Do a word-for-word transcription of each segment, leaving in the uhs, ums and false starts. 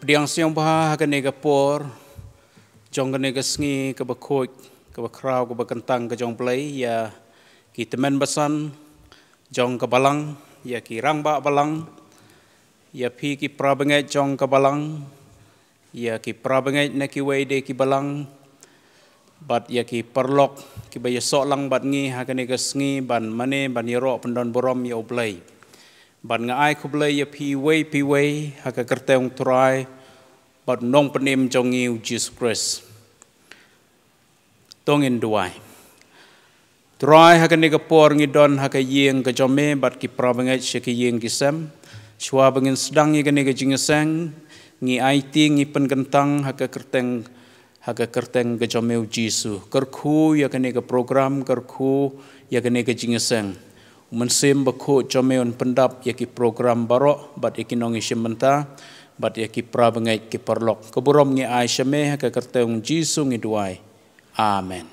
Pdiang sngewbha ha kane ka por jong kane ka sngi kaba khuid, kaba khraw, kaba kyntang ka jong U Blei, ïa ki tymmen basan jong ka balang, ïa ki rangbah balang, ïa phi ki parabangeit jong ka balang, ïa ki parabangeit na kiwei de ki balang, bad ïa ki paralok kiba ïasoh lang bad ngi ha kane ka sngi ban mane ban ïaroh pyndonburom ïa U Blei. Bad nga ai khublei ïa phi iwei pa iwei ha ka kyrteng U Trai bad U Nongpynim jong ngi U Jisu Khrist. To ngin duwai. Trai, ha kane ka por ngi don ha ka ïing ka jong me bad ki parabangeit sha ki ïing ki sem. Shuwa ba ngin sdang ïa kane ka jingïaseng, ngi aiti, ngi pynkyntang ha ka kyrteng, ha ka kyrteng ka jong me U Jisu. Kyrkhu ïa kane ka program, kyrkhu ïa kane ka jingïaseng. U Mynsiem Bakhuid jong me un pyndap ïa ki program baroh bad ïa ki nongïashim bynta bad ïa ki parabangeit, ki paralok. Ka burom ngi ai sha me, ha ka kyrteng U Jisu ngi duwai. Amen.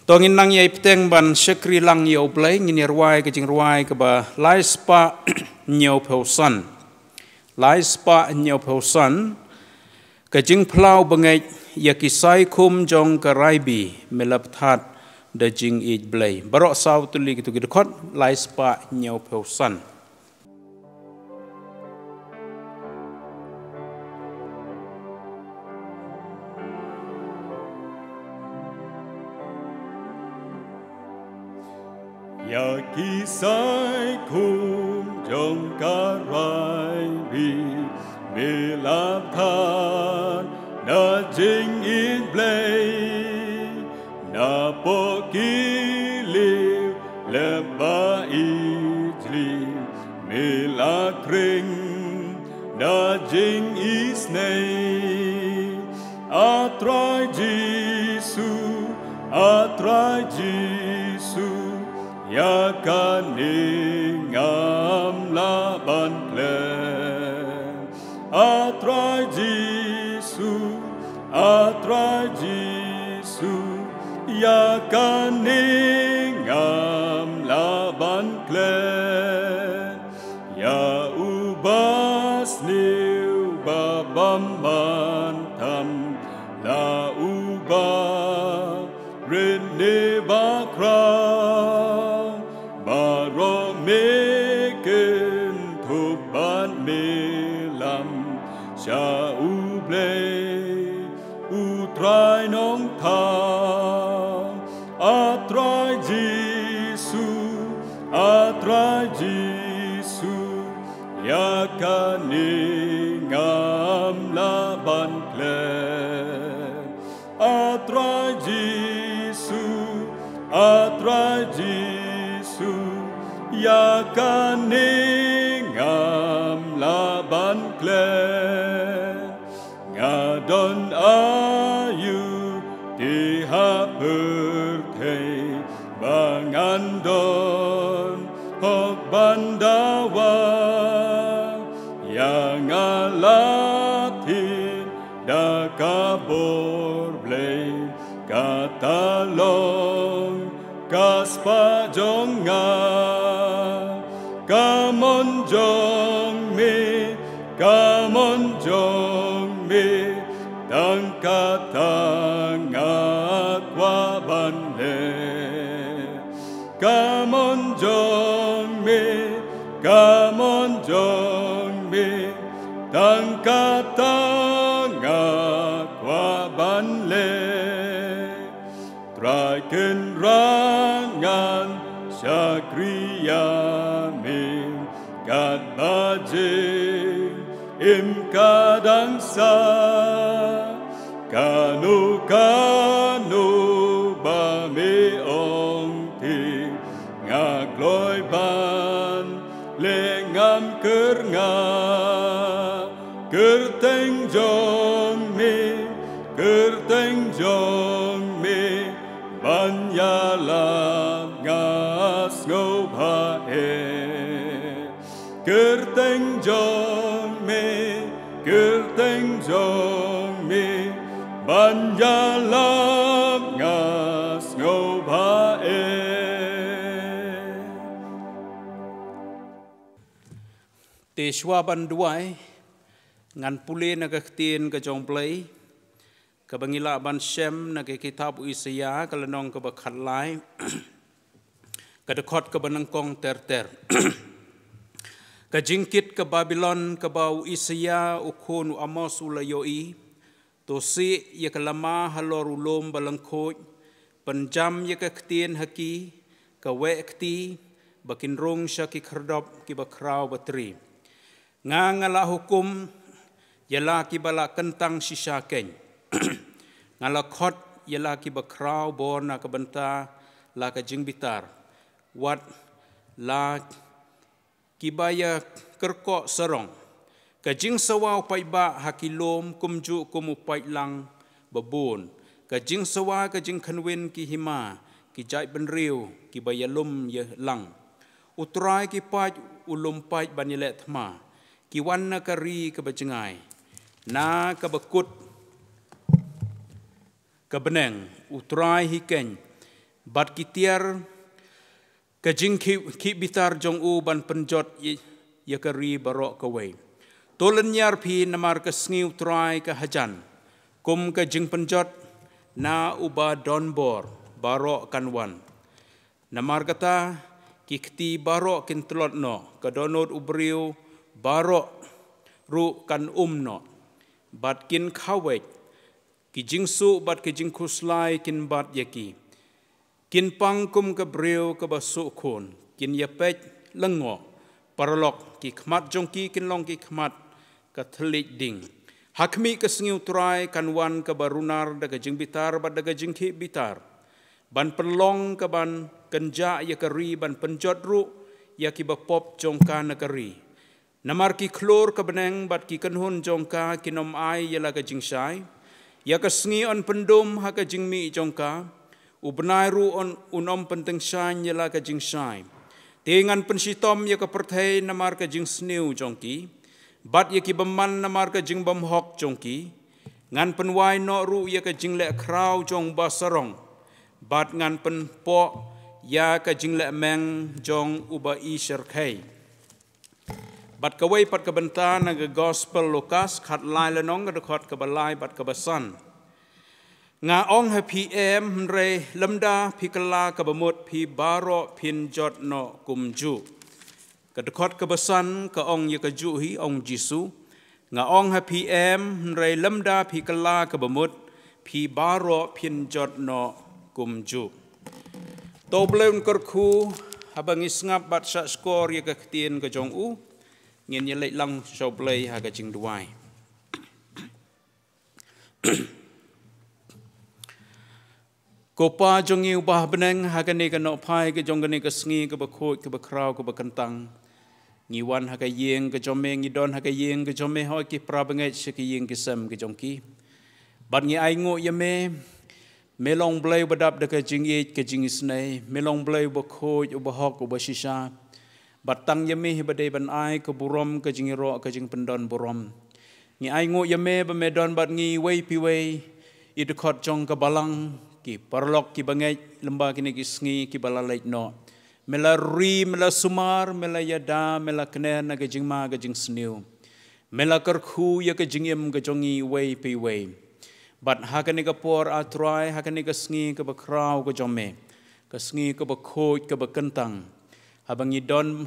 To ngin nang ïai bteng ban shakri lang ïa U Blei, ngin ïa rwai ka jingrwai kaba lai spah hynñiew phew san. Lai spah hynñiew phew san. Ka jingphla u bangeit ïa ki saikhum jong ka Raibi, me la pynthad da jingïeit Blei. Baroh saw tylli kito ki dkhot, lai spah hynñiew phew san. Ïa ki saikhum jong ka Raibi, me la pynthad da jingïeit Blei. Napoh ki lieh lem ba ijli, me la khring da jingisynei. A Trai Jisu, A Trai Jisu, ïa kane ngam lah ban klet. A Trai Jisu, A Trai Jisu, ïa kane ngam lah ban klet. Ïa uba sniew ba bymman tam, la uba rit ne ba khraw, baroh me kynthup bad me lam sha U Blei U Trai Nongthaw. A Trai Jisu, A Trai Jisu, ïa kane ngam lah ban klet. A Trai Jisu, A Trai Jisu, ïa kane ngam lah ban klet. Nga don aiu te ha pyrthei ba ngan don hok ban dawa? Ïa nga la thied da ka bor Blei, kata long ka spah jong nga. Ka mon jong me, ka mon jong me, tang kata nga kwah ban leh. Ka mon jong me, ka mon jong me, tang kata nga kwah ban leh. Trai, Kynrad, ngan shakri ïa me katba jingim ka dang sah. Kano kano ba me ong te, nga kloi ban leh, ngam kyrngah. Kyrteng jong me, kyrteng jong me, ban ïalap nga sngewbha eh. Kyrteng jong me, kyrteng jong me, ban ïalap nga sngewbha eh. Te shuwa ban duwai, Ngan pule na ka ktien ka jong Blei, kaba ngi lah ban shem na ka kitab u Isaïah, ka lynnong kaba khatlai, ka dkhot kaba nyngkong ter ter. Ka jingkit ka Babilon kaba u Isaïah u khun u Amos u la ïohi, to sih ïa ka lama halor u lum ba lyngkhuid, pynjam ïa ka ktien ha ki, ka weh kti, ba kin rung sha ki khyrdop kiba khraw batri. Nga nga la hukum ïa la kiba la kyntang shisha keiñ. Nga la khot ïa la kiba khraw bor na ka bynta la ka jingbitar. Wat la kiba ïa kyrkhu sarong. Ka jingsawa u paidbah ha ki lum kumjuh kum u paidlang babun. Ka jingsawa ka jingkhynwin ki hima, ki jaitbynriew kiba ïalum ïalang. U Trai ki paid u lum paid ban ïaleh thma. Ki wan na ka ri kaba jngai, na kaba kut ka bneng. U Trai hi keiñ, bad ki tiar ka jingkhih bitar jong u ban pynjot ïa, ïa ka ri baroh kawei. To lynñiar phi namar ka sngi u Trai ka hajan, kum ka jingpynjot na uba don bor baroh kan wan. Namar kata ki kti baroh kin tlot noh, ka dohnud u briew baroh ruh kan um noh. Bad kin khaweit, ki jingsuh bad ki jingkhuslai kin bat ïa ki. Kin pang kum ka briew kaba suh khun, kin ïapeit lyngngoh. Paralok, ki khmat jong ki kin long ki khmat ka thylliej ding. Ha khmih ka sngi u Trai kan wan kaba runar da ka jingbitar bad da ka jingkhih bitar, ban pynlong ka ban kynjah ïa ka ri, ban pynjot ruh ïa kiba pop jong ka na ka ri. Namar ki khlur ka bneng bad ki kynhun jong ka kin ym ai ïa la ka jingshai. Ïa ka sngi yn pyndum ha ka jingmih jong ka, u bnai ruh un, un ym pyntyngshaiñ ïa la ka jingshai. Te ngan pynshitom ïa ka pyrthei namar ka jingsniew jong ki, bad ïa ki bymman namar ka jingbymhok jong ki. Ngan pynwai noh ruh ïa ka jingleh khraw jong u ba sarong, bad ngan pynpoh ïa ka jingleh meng jong u ba i syrkhei. Bad kawei pat ka bynta na ka Gospel Lukas, khatlai lynnong, ka dkhot kaba lai bad kaba san. Nga ong ha phi em, hynrei lymda phi kylla kaba mut, phi baroh phin jot noh kumjuh. Ka dkhot kaba san ka ong ïa kajuh hi, ong Jisu. Nga ong ha phi em, hynrei lymda phi kylla kaba mut, phi baroh phin jot noh kumjuh. To Blei un kyrkhu, haba ngi sngap bad shahshkor ïa ka ktien ka jong u, ngin ïaleit lang sha u Blei ha ka jingduwai. Ko Pa jong ngi uba ha bneng, ha kane ka nohphai ka jong kane ka sngi kaba khuid, kaba khraw, kaba kyntang, ngi wan ha ka ïing ka jong me, ngi don ha ka ïing ka jong me, hoi ki para bangeit sha ki ïing ki sem ka jong ki. Bad ngi ainguh ïa me, me long Blei uba dap da ka jingïeit ka jingisynei, me long Blei uba khuid, uba hok, uba shisha. Bad tang ïa me hi ba dei ban ai ka burom, ka jingïaroh, ka jingpyndon burom. Ngi ainguh ïa me ba me don bad ngi iwei pa iwei i dkhot jong ka balang, ki paralok ki bangeit lyngba kine ki sngi kiba la leit noh. Me la ri, me la sumar, me la ïada, me la kner na ka jingma ka jingsniew. Me la kyrkhu ïa ka jingim ka jong ngi iwei pa iwei. Bad ha kane ka por, A Trai, ha kane ka sngi kaba khraw ka jong me, ka sngi kaba khuid, kaba kyntang, haba ngi don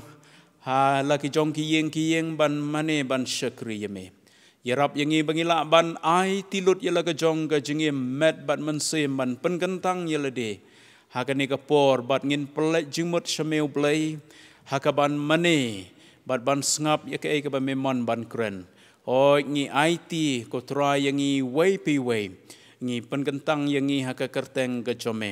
ha la ki jong ki ïing ki ïing ban mane ban shakri ïa me, ïarap ïa ngi ba ngi lah ban aiti lut ïa la ka jong ka jingim, met bad mynsiem, ban pynkyntang ïa lade ha kane ka por. Bad ngin pynleit jingmut sha me U Blei ha ka ban mane bad ban sngap ïa kaei kaba me mon ban kren. Hoi, ngi aiti, ko Trai, ïa ngi iwei pa iwei, ngi pynkyntang ïa ngi ha ka kyrteng ka jong me.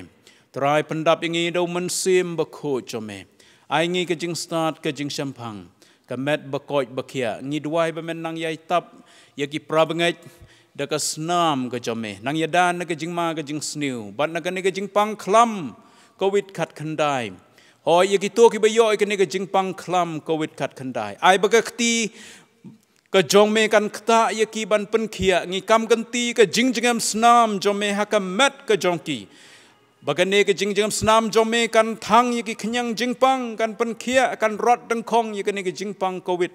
Trai, pyndap ïa ngi da U Mynsiem Bakhuid jong me. Ai ngi ka jingstad, ka jingshemphang, ka met ba koit ba khiah. Ngi duwai ba men nang ïai tap ïa ki para bangeit da ka snam ka jong me, nang ïada na ka jingma ka jingsniew bad na kane ka jingpang khlam Covid khatkhyndai. Hoi, ïa kito kiba ïoh ïa kane ka jingpang khlam Covid khatkhyndai, ai ba ka kti ka jong me kan ktah ïa ki ban pynkhiah. Ngi kam kynti ka jingjngem snam jong me ha ka met ka jong ki, ba kane ka jingjngem snam jong me kan thang ïa ki khñiang jingpang, kan pynkhiah, kan rot dyngkhong ïa kane ka jingpang Covid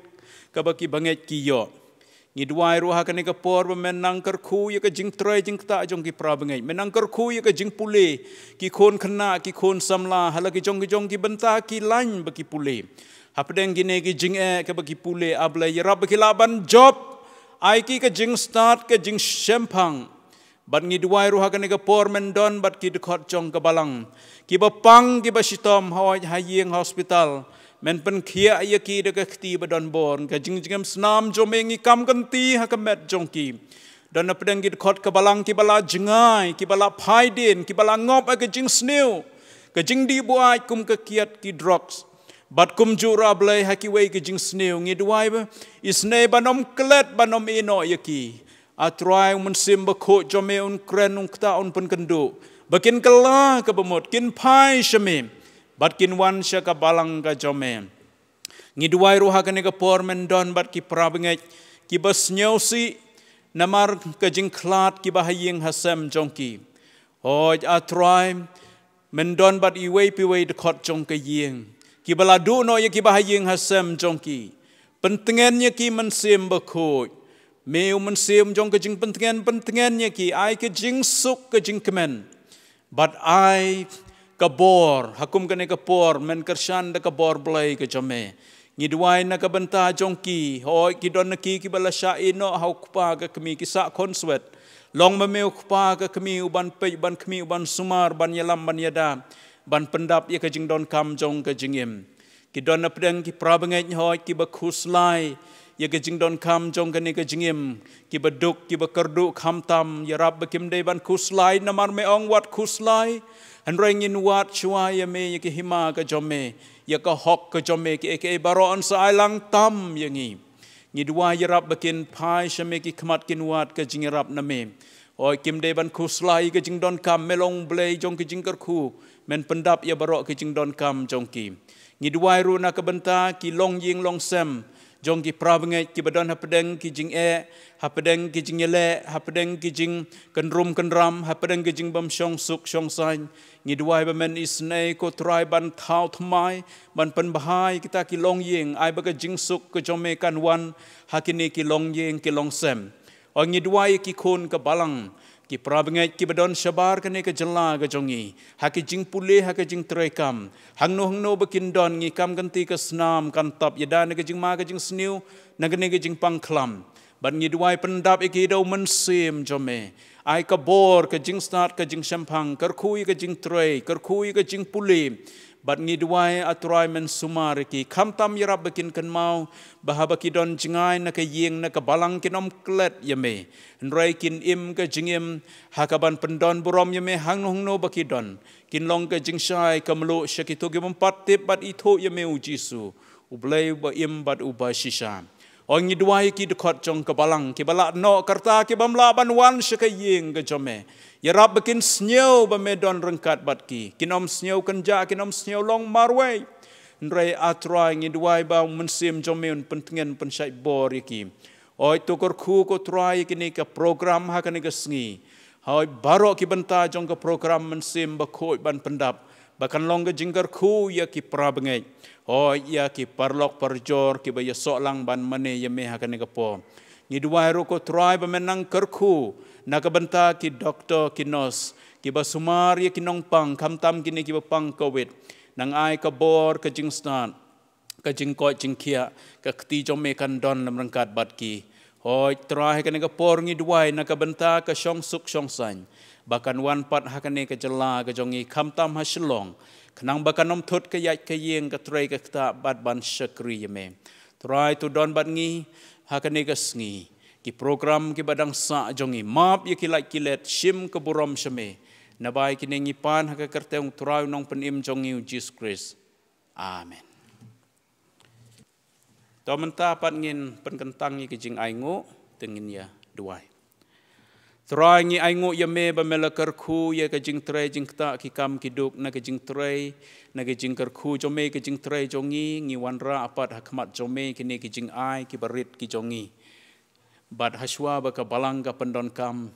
kaba ki bangeit ki ïoh. Ngi duwai ruh ha kane ka por ba men nang kyrkhu ïa ka jingtrei jingktah jong ki para bangeit. Men nang kyrkhu ïa ka jingpule ki khun khynnah, ki khun samla, ha la ki jong ki jong ki bynta ki lain ba ki pule. Hapdeng kine ki jingeh kaba ki pule, A Blei, ïarap ba ki lah ban jop. Ai ki ka jingstad, ka jingshemphang. Bad ngi duwai ruh ha kane ka por men don bad ki dkhot jong ka balang, kiba pang, kiba shitom, hoi ha ïing hospital. Men pynkhiah ïa ki da ka kti ba don bor. Ka jingjngem snam jong me ngi kam kynti ha ka met jong ki. Don hapdeng ki dkhot ka balang kiba la jngai, kiba la phaidien, kiba la ngop ha ka jingsniew, ka jingdih buaid kum ka kiad ki drugs. Bad kumjuh ruh, A Blei, ha kiwei ki jingsniew, ngi duwai ba isynei ban ym klet, ban ym ïehnoh ïa ki. A Trai, U Mynsiem Bakhuid jong me un kren, un ktah, un pynkynduh ba kin kylla kaba mut, kin phai sha me bad kin wan sha ka balang ka jong me. Ngi duwai ruh ha kane ka por men don bad ki para bangeit kiba sngewsih namar ka jingkhlad kiba ha ïing ha sem jong ki. Hoi A Trai, men don bad iwei pa iwei dkhot jong ka ïing, kiba la duh noh ïa kiba ha ïing ha sem jong ki. Pyntngen ïa ki, Mynsiem Bakhuid. Me U Mynsiem jong ka jingpyntngen, pyntngen ïa ki, ai ka jingsuk, ka jingkmen. Bad ai ka bor, ha kum kane ka por men kyrshan da ka bor Blei ka jong me. Ngi duwai na ka bynta jong ki, hoi ki don na ki kiba la shah ïehnoh ha u kpa ka kmie, ki sah khonswet. Long ma me u kpa ka kmie uban peit, uban khmih, uban sumar, ban ïalam, ban ïada, ban pyndap ïa ka jingdonkam jong ka jingim. Ki don hapdeng ki para bangeit, hoi kiba khuslai ïa ka jingdonkam jong kane ka jingim, kiba duk, kiba kyrduh, khamtam, ïarap ba kim dei ban khuslai namar me ong wat khuslai. Hynrei ngin wad shuwa ïa me, ïa ka hima ka jong me, ïa ka hok ka jong me, kiei kiei baroh yn sa ai lang tam ïa ngi. Ngi duwai ïarap ba kin phai sha me ki khmat, kin wad ka jingïarap na me. Hoi kim dei ban khuslai ka jingdonkam, me long Blei jong ka jingkyrkhu, men pyndap ïa baroh ka jingdonkam jong ki. Ngi duwai ruh na ka bynta ki longïing longsem jong ki para bangeit kiba don hapdeng ki jingeh, hapdeng ki jingïaleh, hapdeng ki jingkynrum kynram, hapdeng ki jingbymshong suk shong saiñ. Ngi duwai ba men isynei, ko Trai, ban thaw thymmai, ban pynbha ïa kita ki longïing, ai ba ka jingsuk ka jong me kan wan ha kine ki longïing ki longsem. Hoi ngi duwai ïa ki khun ka balang, ki para bangeit kiba don shabar kane ka jylla ka jong ngi, ha ka jingpule, ha ka jingtreikam. Hangno hangno ba kin don, ngi kam kynti ka snam kan tap ïada na ka jingma ka jingsniew, na kane ka jingpang khlam. Bad ngi duwai pyndap ïa ki da U Mynsiem jong me. Ai ka bor, ka jingstad, ka jingshemphang, kyrkhu ïa ka jingtrei, kyrkhu ïa ka jingpule. Bad ngi duwai, A Trai, men sumar ïa ki, khamtam ïarap ba kin kynmaw ba haba ki don jngai na ka ïing, na ka balang, kin ym klet ïa me. Hynrei kin im ka jingim ha kaban pyndon burom ïa me hangno hangno ba ki don. Kin long ka jingshai ka mluh sha kito ki bym pat tip bad ithuh ïa me, U Jisu, U Blei uba im bad uba shisha. Hoi ngi duwai ïa ki dkhot jong ka balang kiba lah noh ka rta, ki bym lah ban wan sha ka ïing ka jong me. Ïarap ba kin sngew ba me don ryngkat bad ki. Kin ym sngew kynjah, kin ym sngew long marwei. Hynrei, A Trai, ngi duwai ba U Mynsiem jong me un pyntngen, pynshait bor ïa ki. Hoi to kyrkhu, ko Trai, ïa kane ka program ha kane ka sngi. Hoi baroh ki bynta jong ka program, Mynsiem Bakhuid, ban pyndap ba kan long ka jingkyrkhu ïa ki para bangeit, hoi ïa ki paralok parajor kiba ïasoh lang ban mane ïa me ha kane ka por. Ngi duwai ruh, ko Trai, ba men nang kyrkhu na ka bynta ki doktor, ki nurse kiba sumar ïa ki nongpang, khamtam kine kiba pang Covid. Nang ai ka bor, ka jingstad, ka jingkoit jingkhiah, ka kti jong me kan don lem ryngkat bad ki. Hoi Trai, ha kane ka por ngi duwai na ka bynta ka shong suk shong saiñ ba kan wan pat ha kane ka jylla ka jong ngi, khamtam ha Shillong, khnang ba kan ym thut ka ïaid ka ïing, ka trei ka ktah bad ban shakri ïa me. Trai, to don bad ngi ha kane ka sngi. Ki program kiba dang sah jong ngi, map ïa ki lait ki let, shim ka burom sha me. Naba ïa kine ngi pan ha ka kyrteng U Trai, U Nongpynim jong ngi, U Jisu Khrist. Amen. To mynta pat ngin pynkyntang ïa ka jingainguh, te ngin ïa duwai. Trai, ngi ainguh ïa me ba me la kyrkhu ïa ka jingtrei jingktah, ki kam ki duk, na ka jingtrei, na ka jingkyrkhu jong me, ka jingtrei jong ngi. Ngi wanrah pat ha khmat jong me kine ki jingai kiba rit ki jong ngi. Bad hashwa ba ka balang ka pyndonkam,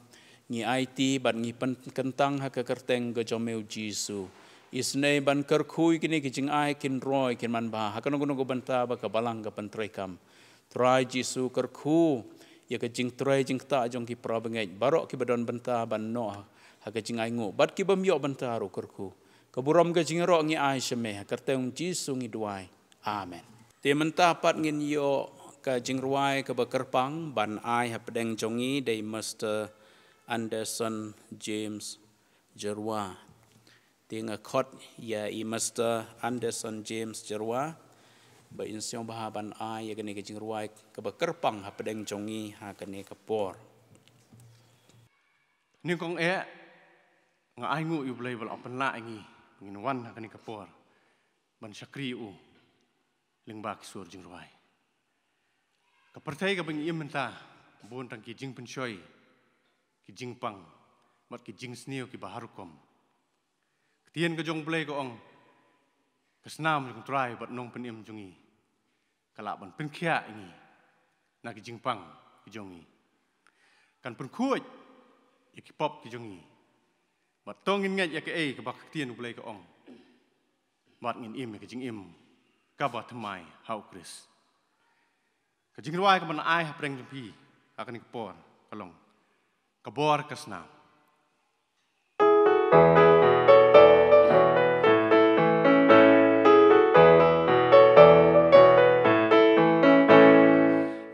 ngi aiti bad ngi pynkyntang ha ka kyrteng ka jong me, U Jisu. Isynei ban kyrkhu ïa kine ki jingai, kin roi, kin manbha ha kano kano ka bynta ba ka balang ka pyntreikam. Trai Jisu, kyrkhu ïa ka jingtrei jingktah jong ki para bangeit baroh kiba don bynta ban noh ha ka jingainguh bad ki bym ïoh bynta ruh kyrkhu. Ka burom ka jingïaroh ngi ai sha me, ha ka kyrteng Jisu ngi duwai. Amen. Te mynta pat ngin ïoh ka jingrwai kaba kyrpang ban ai hapdeng jong ngi da i Mister Anderson James Jyrwa. Te nga khot ïa i Mister Anderson James Jyrwa ba in sngewbha ban ai ïa kane ka jingrwai kaba kyrpang hapdeng jong ngi ha kane ka por. Nyngkong eh, nga ainguh ïa U Blei ba la pynlah ïa ngi ngin wan ha kane ka por ban shakri ïa u lyngba ki sur jingrwai. Ka pyrthei kaba ngi im mynta bun tang ki jingpynshoi, ki jingpang bad ki jingsniew kiba har rukom. Ka ktien ka jong U Blei ka ong, ka snam jong U Trai bad nongpynim jong ngi ka lah ban pynkhiah ïa ngi na ki jingpang ki jong ngi. Kan pynkhuid ïa ki pop ki jong ngi. Bad to ngin ngeit ïa kaei kaba ka ktien U Blei ka ong, bad ngin im ïa ka jingim kaba thymmai ha U Khrist. Ka jingrwai kaban ai hapdeng jong phi ha kane ka por ka long Ka Bor Ka Snam.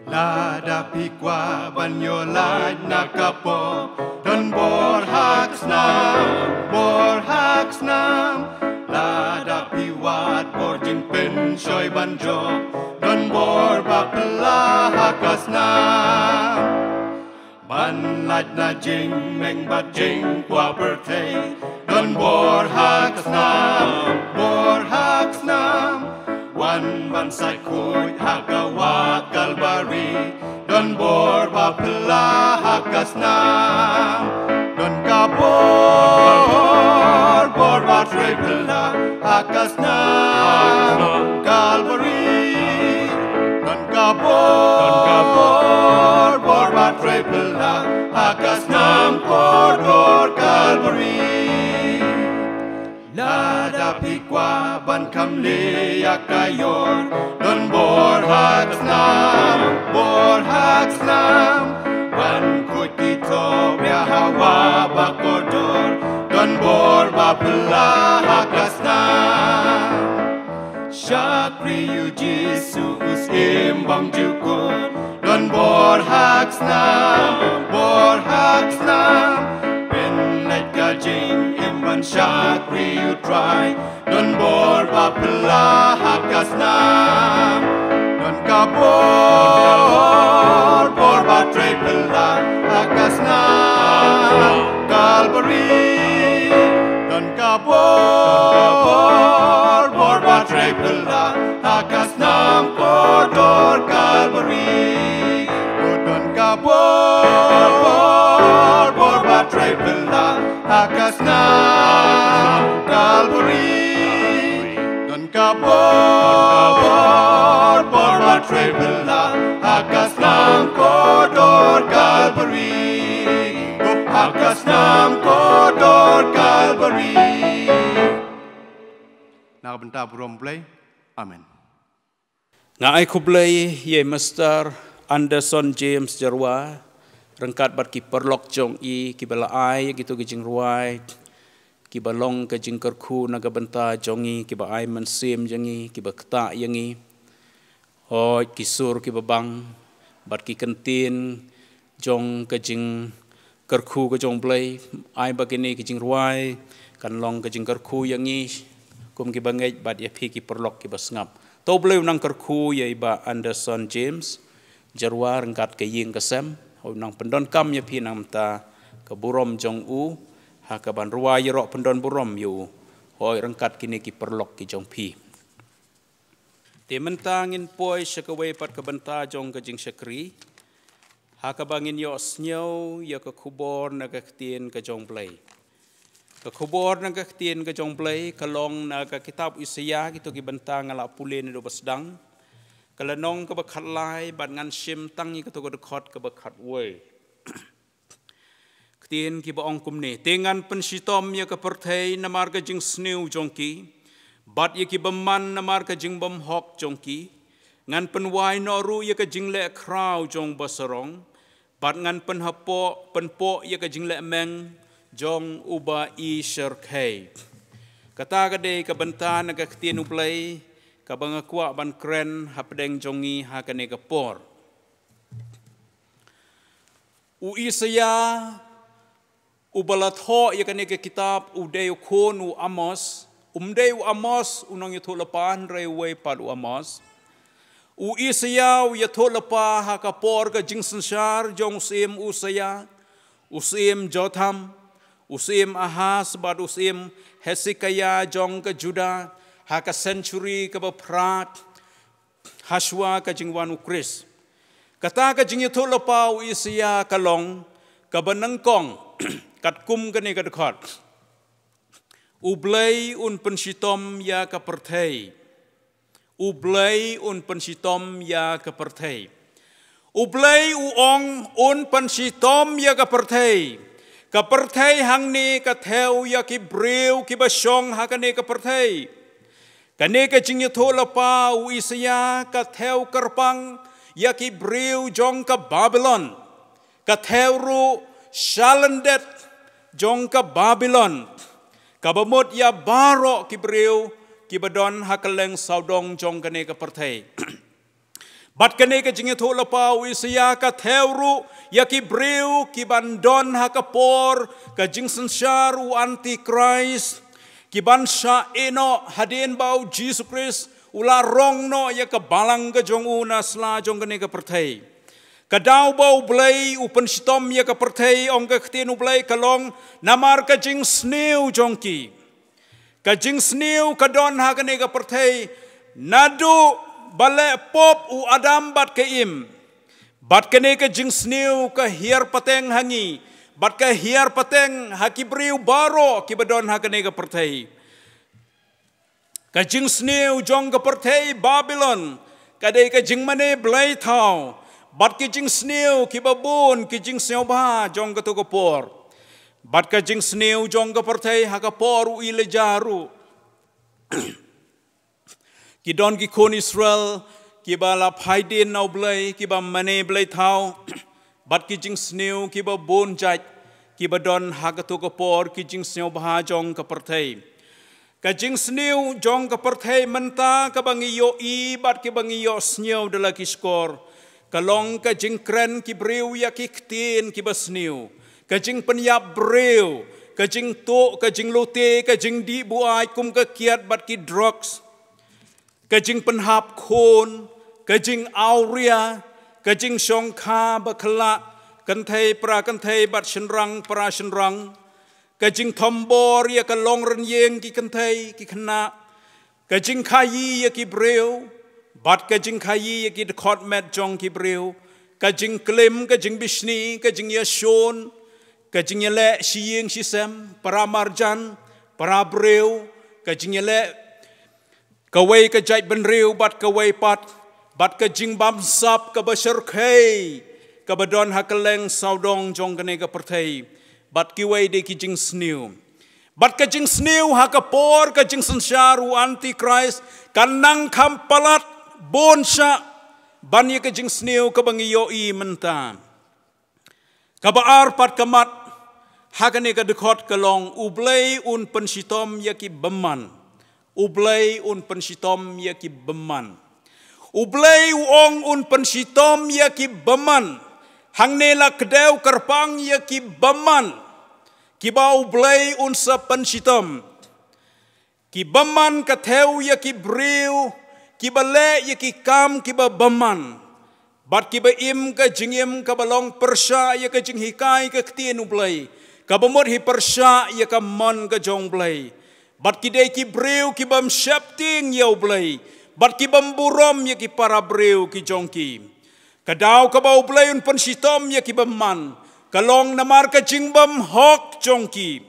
Lada phi kwah ban ïoh lait na ka pop, don bor ha ka snam, bor ha ka snam. Lada phi wad bor jingpynshoi ban jop, don bor ba phylla ha ka snam. Ban lait na jingmeng bad jingkwah pyrthei, don bor ha ka snam, bor ha ka snam. Wan ban sait khuid ha ka wah Kalbari, don bor ba phylla ha ka snam. Don ka bor, bor ba trei phylla ha ka snam Kalbari. Don ka bor, bor ba trei phylla ha ka snam kordor Kalbari. Lada phi kwah ban kham leh ïa ka ïor, don bor ha ka snam, bor ha ka snam. Ban khuid ki thohbria ha wah ba kordor, don bor ba phylla ha ka snam. Shakri ïa U Jisu, u Syiem bymjukut, don bor ha ka snam, bor ha ka snam. Pynlait ka jingim ban shakri ïa U Trai, don bor ba phylla ha ka snam. Don ka bor, bor ba trei phylla ha ka snam Kalbari. Don ka bor, bor ba trei phylla ha ka snam kordor Kalbari. O don ka bor, bor ba trei phylla ha ka snam Kalbari. Don ka bor, bor ba trei phylla ha ka snam kordor Kalbari. Ha ka snam kordor Kalbari. Na ka bynta burom Blei. Amen. Nga ai khublei ïa i Mister Anderson James Jyrwa ryngkat bad ki paralok jong i kiba la ai kito ki jingrwai kiba long ka jingkyrkhu na ka bynta jong i, kiba ai mynsiem jong i, kiba ktah ïa ngi. Hooid, ki sur kiba bang bad ki kyntien jong ka jingkyrkhu ka jong Blei, ai ba kine ki jingrwai kan long ka jingkyrkhu ïa ngi kum kiba ngeit bad ïa phi ki paralok kiba sngap. To Blei u nang kyrkhu ïa i Bah Anderson James Jyrwa ryngkat ka ïing ka sem, u nang pyndonkam ïa phi na ka bynta ka burom jong u ha kaban rwai ïaroh pyndon burom ïa u. Hooid, ryngkat kine ki paralok ki jong phi. Te mynta ngin poi sha kawei pat ka bynta jong ka jingshakri, ha kaba ngin ïohsngew ïa ka khubor na ka ktien ka jong Blei. Ka khubor na ka ktien ka jong Blei ka long na ka kitab Isaïah, kito ki bynta nga la pule naduh ba sdang. Ka lynnong kaba khatlai bad ngan shim tang ïa kato ka dkhot kaba khatwei. Ktien kiba ong kumne: Te ngan pynshitom ïa ka pyrthei namar ka jingsniew jong ki, bad ïa ki bymman namar ka jingbymhok jong ki. Ngan pynwai noh ruh ïa ka jingleh khraw jong ba sarong, Bad ngan pynhapoh, pynpoh ïa ka jinglehmeng jong uba i syrkhei. Kata ka dei ka bynta na ka ktien U Blei, kaba nga kwah ban kren hapdeng jong ngi ha kane ka por. U Isaïah, uba la thoh ïa kane ka kitab, u dei u khun u Amos, um dei u Amos u nongïathuhlypa, hynrei uwei pat u Amos. U Isaïah u ïathuhlypa ha ka por ka jingsynshar jong u syiem Usiah, u syiem Jotham, u syiem Ahaz bad u syiem Hesekiah jong ka Judah, ha ka century kaba phra hashwa ka jingwan u Khrist. Kata ka jingïathuhlypa u Isaïah ka long kaba nyngkong, katkum kane ka dkhot: U Blei un pynshitom ïa ka pyrthei. U Blei un pynshitom ïa ka pyrthei. U Blei u ong un pynshitom ïa ka pyrthei. Ka pyrthei hangne ka thew ïa ki briew kiba shong ha kane ka pyrthei. Kane ka jingïathuhlypa u Isaïah ka thew kyrpang ïa ki briew jong ka Babilon. Ka thew ruh sha lyndet jong ka Babilon, kaba mut ïa baroh ki briew kiba don ha kylleng sawdong jong kane ka pyrthei. Bad kane ka jingïathuhlypa u Isaïah ka thew ruh ïa ki briew kiban don ha ka por ka jingsynshar u Antikhrist, kiban shah ïehnoh hadien ba u Jisu Khrist u la rong noh ïa ka balang ka jong u na sla jong kane ka pyrthei. Ka daw ba U Blei u pynshitom ïa ka pyrthei, ong ka ktien U Blei, ka long namar ka jingsniew jong ki. Ka jingsniew ka don ha kane ka pyrthei naduh ba leh pop u Adam bad ka Im. Bad kane ka jingsniew ka hiar pateng ha ngi bad ka hiar pateng ha ki briew baroh kiba don ha kane ka pyrthei. Ka jingsniew jong ka pyrthei Babilon ka dei ka jingmane blei thaw, bad ki jingsniew kiba bun, ki jingsngewbha jong kato ka por. Bad ka jingsniew jong ka pyrthei ha ka por u Elijah ruh. Ki don ki khun Israel kiba la phai dien na U Blei, kiba mane blei thaw, bad ki jingsniew kiba bun jait kiba don ha kato ka por, ki jingsngewbha jong ka pyrthei. Ka jingsniew jong ka pyrthei mynta kaba ngi ïohi bad kiba ngi ïohsngew da la ki shkor, ka long ka jingkren ki briew ïa ki ktien kiba sniew, ka jingpynïap briew, ka jingtuh, ka jinglute, ka jingdih buaid kum ka kiad bad ki drugs, ka jingpynhap khun, ka jingawria, ka jingshongkha bakhlak kynthei para kynthei bad shynrang para shynrang, ka jingthombor ïa ka longrynïeng ki kynthei ki khynnah, ka jingkhaïi ïa ki briew bad ka jingkhaïi ïa ki dkhot met jong ki briew, ka jingklim, ka jingbishni, ka jingïashun, ka jingïaleh shi ïing shi sem, para marjan, para briew, ka jingïaleh kawei ka jaitbynriew bad kawei pat, bad ka jingbamsap kaba shyrkhei kaba don ha kylleng sawdong jong kane ka pyrthei, bad kiwei de ki jingsniew. Bad ka jingsniew ha ka por ka jingsynshar u Antikhrist kan nang kham palat bun shah ban ïa ka jingsniew kaba ngi ïohi mynta. Kaba ar pat ka mat ha kane ka dkhot ka long: U Blei un pynshitom ïa ki bymman. U Blei un pynshitom ïa ki bymman. U Blei u ong un pynshitom ïa ki bymman. Hangne la kdew kyrpang ïa ki bymman kiba U Blei un sa pynshitom. Ki bymman ka thew ïa ki briew kiba leh ïa ki kam kiba bymman, bad kiba im ka jingim kaba long pyrshah ïa ka jinghikai ka ktien U Blei, kaba mut hi pyrshah ïa ka mon ka jong U Blei. Bad ki dei ki briew ki bym sheptieng ïa U Blei, bad ki bym burom ïa ki para briew ki jong ki. Ka daw kaba U Blei un pynshitom ïa ki bymman ka long namar ka jingbymhok jong ki.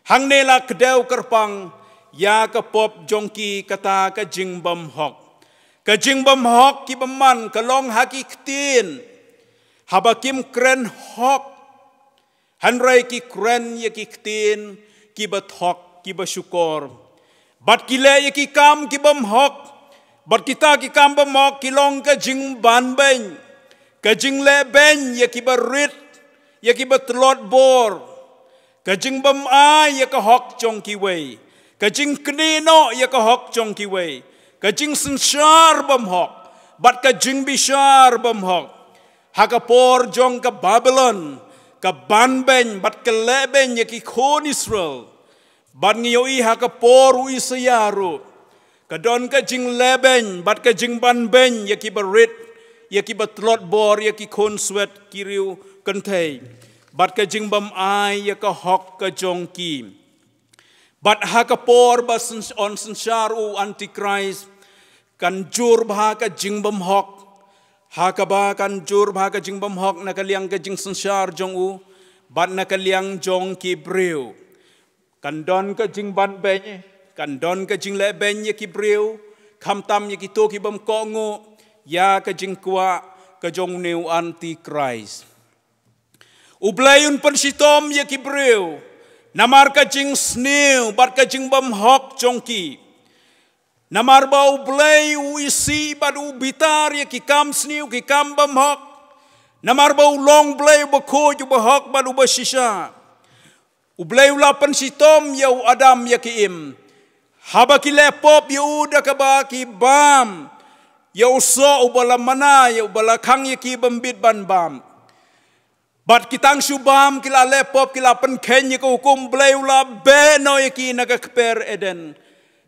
Hangne la kdew kyrpang ïa ka pop jong ki, kata ka jingbymhok. Ka jingbymhok ki bymman ka long ha ki ktien, haba kim kren hok, hynrei ki kren ïa ki ktien kiba thok, kiba shukor. Bad ki leh ïa ki kam ki bymhok. Bad kita ki kam bymhok ki long ka jingbanbeiñ, Ka jinglehbeiñ ïa ki barit, ïa ki batlot bor. Ka jingbym ai ïa ka hok jong kiwei. Ka jingknieh noh ïa ka hok jong kiwei. Ka jingsynshar bymhok, bad ka jingbishar bymhok. Ha ka por jong ka Babilon, ka banbeiñ bad ka lehbeiñ ïa ki khun Israel. Bad ngi ïohi ha ka por u Isaïah ruh, ka don ka jinglehbeiñ bad ka jingbanbeiñ ïa ki barit, ïa ki batlot bor, ïa ki khun swet ki riewkynthei. Bad ka jingbym ai ïa ka hok ka jong ki. Bad ha ka por ba syn-, yn synshar u Antichrist, kan jur bha ka jingbymhok. Ha kaba kan jur bha ka jingbymhok na ka liang ka jingsynshar jong u, bad na ka liang jong ki briew. Kan don ka jingbanbeiñ, kan don ka jinglehbeiñ ïa ki briew, khamtam ïa kito ki bym kohnguh ïa ka jingkwah ka jong une u Antichrist. U Blei un pynshitom ïa ki briew namar ka jingsniew bad ka jingbymhok jong ki. Namar ba U Blei u isih bad u bitar ïa ki kam sniew, ki kam bymhok. Namar ba u long Blei uba khuid, uba hok bad uba shisha. U Blei u la pynshitom ïa u Adam ïa ki Im, haba ki leh pop ïa u da kaba ki bam ïa u soh uba la mana, ïa uba la khang ïa ki bym bit ban bam. Bad ki tang shu bam, ki la leh pop, ki la pynkheiñ ïa ka hukum. U Blei u la beh noh ïa ki na ka kper Eden.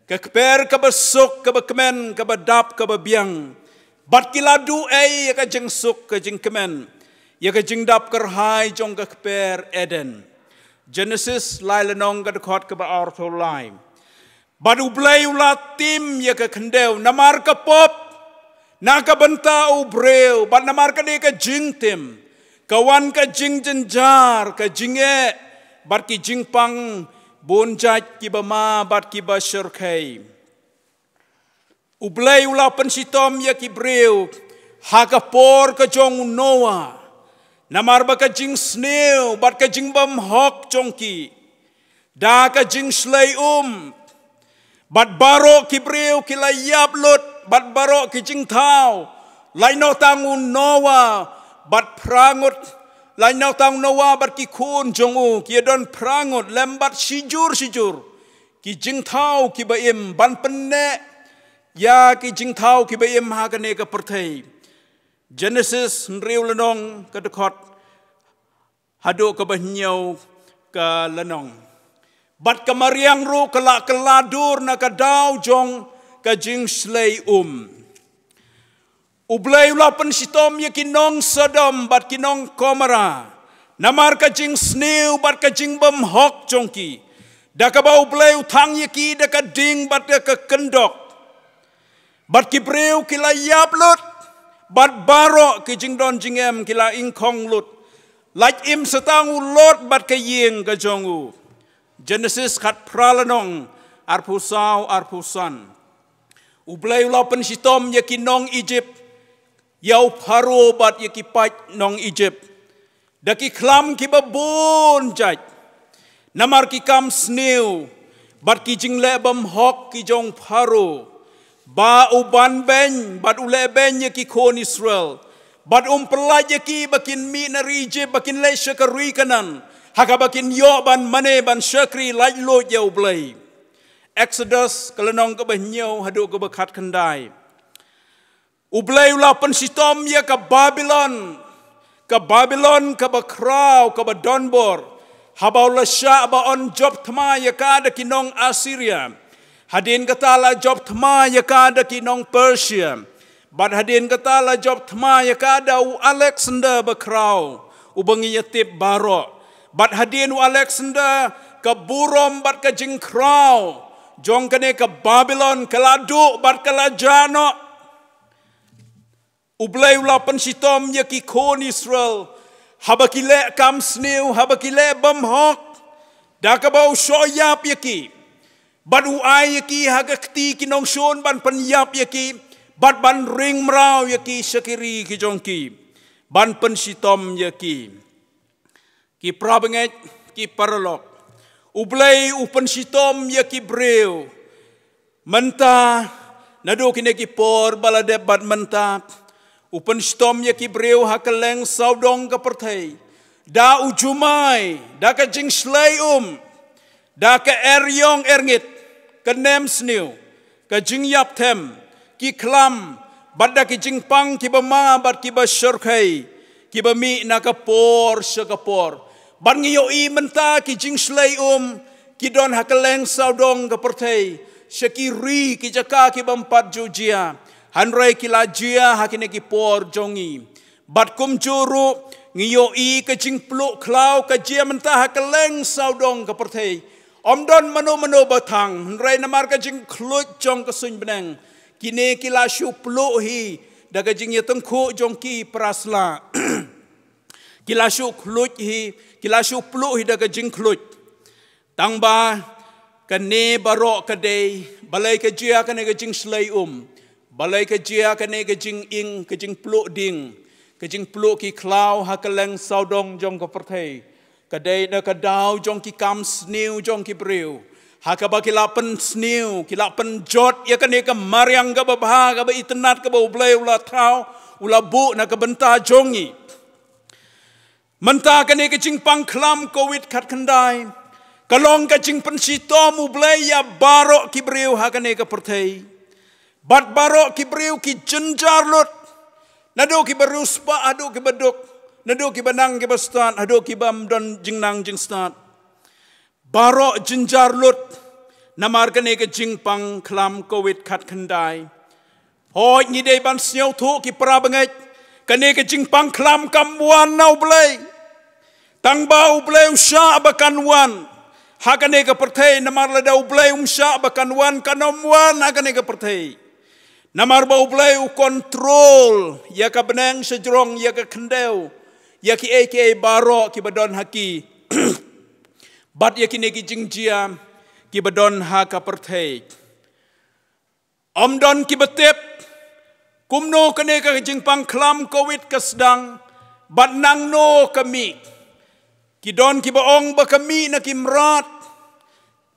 Ka kper kaba suk, kaba kmen, kaba dap, kaba biang. Bad ki la duh ei ïa ka jingsuk, ka jingkmen, ïa ka jingdap kyrhai jong ka kper Eden. Genesis lai lynnong, ka dkhot kaba arphew lai. Bad U Blei u la tim ïa ka khyndew namar ka pop na ka bynta u briew, bad namar kane ka jingtim ka wan ka jingjynjar, ka jingeh, bad ki jingpang bun jait kiba ma bad kiba shyrkhei. U Blei u la pynshitom ïa ki briew ha ka por ka jong u Noah, namar ba ka jingsniew bad ka jingbymhok jong ki. Da ka jingshlei um, bad baroh ki briew ki la ïap lut, bad baroh ki jingthaw. Lait noh tang u Noah bad phra ngut, lait noh tang u Noah bad ki khun jong u, ki ïadon phra ngut lem bad shijur shijur ki jingthaw kiba im ban pynneh ïa ki jingthaw kiba im ha kane ka pyrthei. Genesis hynriew lynnong, ka dkhot haduh kaba hynñiew ka lynnong. Bad ka mariang ruh ka la kylla dur na ka daw jong ka jingshlei um. U Blei u la pynshitom ïa ki nong Sodom bad ki nong Gomorrah namar ka jingsniew bad ka jingbymhok jong ki, da kaba U Blei u thang ïa ki da ka ding bad da ka kyndok. Bad ki briew ki la ïap lut, bad baroh ki jingdon jingem ki la ingkhong lut. Lait im sa tang u Lot bad ka ïing ka jong u. Genesis khatphra lynnong, arphew saw, arphew san. U Blei u la pynshitom ïa ki nong Ijipt, ïa u Pharaoh bad ïa ki paid nong Ijipt da ki khlam kiba bun jait, namar ki kam sniew bad ki jingleh bymhok ki jong Pharaoh, ba u banbeiñ bad u lehbeiñ ïa ki khun Israel, bad um pyllait ïa ki ba kin mih na ri Ijipt, ba kin leit sha ka ri Kanaan, ha kaba kin ïoh ban mane, ban shakri laitluid ïa U Blei. Exodus ka lynnong kaba hynñiew haduh kaba khatkhyndai. U Blei u la pynshitom ïa ka Babilon, ka Babilon kaba khraw, kaba donbor, haba u la shah ba yn jop thma ïa ka da ki nong Assyria. Hadien kata la jop thma ïa ka da ki nong Persia. Bad hadien kata la jop thma ïa ka da u Alexander ba khraw, uba ngi ïatip baroh. Bad hadien u Alexander, ka burom bad ka jingkhraw jong kane ka Babilon ka la duh bad ka la jah noh. U Blei u la pynshitom ïa ki khun Israel, haba ki leh kam sniew, haba ki leh bymhok, da kaba u shoh ïap ïa ki, bad u ai ïa ki ha ka kti ki nongshun ban pynïap ïa ki, bad ban ring mraw ïa ki sha ki ri ki jong ki, ban pynshitom ïa ki. Ki parabangeit, ki paralok, U Blei u pynshitom ïa ki briew mynta, naduh kine ki por ba la dep bad mynta. U pynshitom ïa ki briew ha kylleng sawdong ka pyrthei da u jumai, da ka jingshlei um, da ka eriong erngit, ka nemsniew, ka jingïap them, ki khlam, bad da ki jingpang kiba ma bad kiba shyrkhei, kiba mih na ka por sha ka por. Bad ngi ïohi mynta ki jingshlei um ki don ha kylleng sawdong ka pyrthei, sha ki ri, ki jaka kiba ym pat ju jia. Hynrei ki la jia ha kine ki por jong ngi. Bad kumjuh ruh ngi ïohi ka jingpluh khlaw ka jia mynta ha kylleng sawdong ka pyrthei. Ym don mano mano ba thang, hynrei namar ka jingkhluit jong ka suiñ bneng, kine ki la shu pluh hi da ka jingïatyngkhuh jong ki para sla. Ki la shu khluit hi, ki la shu pluh hi da ka jingkhluit. Tangba kane baroh ka dei, balei ka jia kane ka jingshlei um, balei ka jia kane ka jinging, ka jingpluh ding, ka jingpluh ki khlaw ha kylleng sawdong jong ka pyrthei. Ka dei na ka daw jong ki kam sniew jong ki briew, ha kaba ki la pynsniew, ki la pynjot ïa kane ka mariang kaba bha, kaba itynnad, kaba U Blei u la thaw, u la buh na ka bynta jong ngi. Mynta kane ka jingpang khlam Covid khatkhyndai ka long ka jingpynshitom U Blei ïa baroh ki briew ha kane ka pyrthei. Bad baroh ki briew ki jynjar lut, naduh kiba riewspah haduh kiba duk, naduh kiba nang kiba stad haduh kiba ym don jingnang jingstad. Baroh jynjar lut namar kane ka jingpang khlam Covid khatkhyndai. Hooid, ngi dei ban sngewthuh ki para bangeit, kane ka jingpang khlam kam wan na U Blei. Tangba U Blei u shah ba kan wan ha kane ka pyrthei, namar lada U Blei um shah ba kan wan, kan ym wan ha kane ka pyrthei. Namar ba U Blei u kontrol ïa ka bneng shajrong, ïa ka khyndew, ïa kiei kiei baroh kiba don ha ki. Bad ïa kine ki jingjia kiba don ha ka pyrthei. Ym don kiba tip kumno kane ka jingpang khlam Covid ka sdang, bad nangno ka mih. Ki don kiba ong ba ka mih na ki mrad.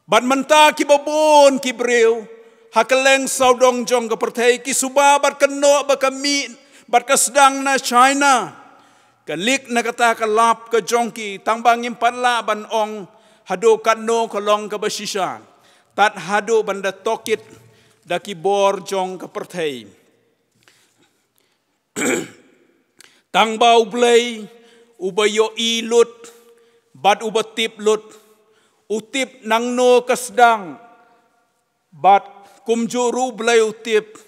Bad mynta kiba bun ki briew ha kylleng sawdong jong ka pyrthei ki suba bad kynnoh ba ka mih bad ka sdang na China. Ka lik na kata ka lap ka jong ki, tangba ngim pat lah ban ong haduh katno ka long kaba shisha, tad haduh ban da tohkit da ki bor jong ka pyrthei. Tangba U Blei uba ïohi lut bad uba tip lut, u tip nangno ka sdang, bad kumjuh ruh U Blei u tip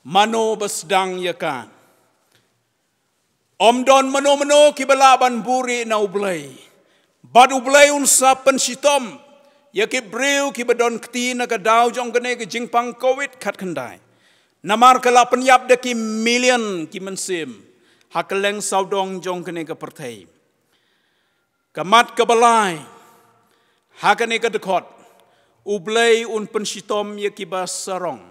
mano ba sdang ïa ka. Ym don mano mano kiba lah ban buhrieh na U Blei. Bad U Blei un sa pynshitom ïa ki briew kiba don kti na ka daw jong kane ka jingpang Covid khatkhyndai. Namar ka la pynïap da ki million ki mynsiem ha kylleng sawdong jong kane ka pyrthei. Ka mat kaba lai, ha kane ka dkhot, U Blei un pynshitom ïa kiba sarong.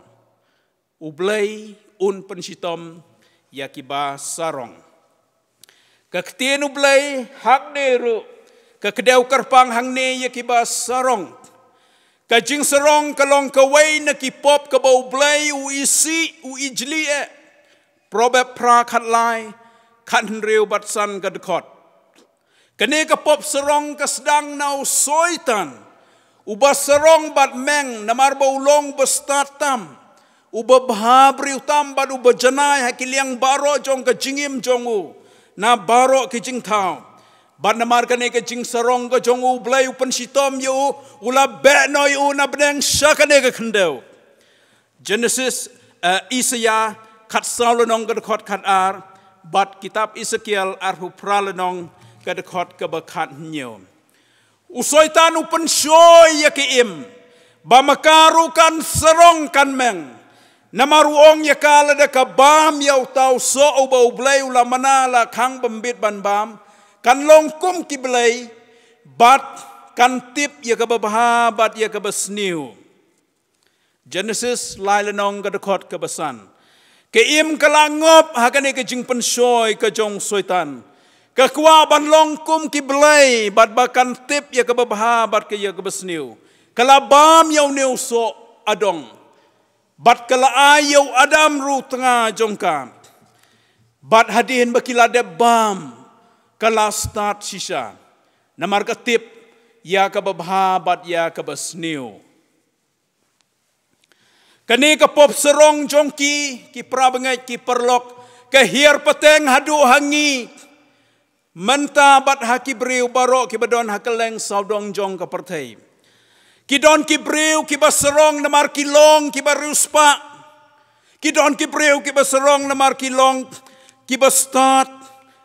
U Blei un pynshitom ïa kiba sarong. Ka ktien U Blei hangne ruh ka kdew kyrpang hangne ïa kiba sarong. Ka jingsarong ka long kawei na ki pop kaba U Blei u isih, u ijli eh. Proverb phra khatlai, khathynriew bad san ka dkhot. Kane ka pop sarong ka sdang na u Soitan, uba sarong bad meng, namar ba u long uba stad tam, uba bha briew tam bad uba janai ha ki liang baroh jong ka jingim jong u na baroh ki jingthaw. Bad namar kane ka jingsarong ka jong u, U Blei u pynshitom ïa u, u la beh noh ïa u na bneng sha kane ka khyndew. Genesis, eh, Isaïah khatsaw lynnong ka dkhot khatar, bad kitab Esekiel arphew phra lynnong ka dkhot kaba khathynñiew. U Soitan u pynshoi ïa ki im ba ma ka ruh kan sarong kan meng. Namar u ong ïa ka, lada ka bam ïa uta u soh uba U Blei u la mana la khang bym bit ban bam, kan long kum ki blei, bad kan tip ïa kaba bha bad ïa kaba sniew. Genesis lai lynnong ka dkhot kaba san. Ka im ka la ngop ha kane ka jingpynshoi ka jong u Soitan. Ka kwah ban long kum ki blei bad ba kan tip ïa kaba bha bad ka ïa kaba sniew. Ka la bam ïa une u soh adong. Bad ka la ai ïa u Adam ruh tnga jong ka. Bad hadien ba ki la dep bam, ka la stad shisha. Namar ka tip ïa kaba bha bad ïa kaba sniew. Kane ka pop sarong jong ki, ki para bangeit, ki paralok, ka hiar pateng haduh ha ngi. Mynta bad ha ki briew baroh kiba don ha kylleng sawdong jong ka pyrthei. Ki don ki briew kiba sarong namar ki long kiba riewspah. Ki don ki briew kiba sarong namar ki long kiba stad.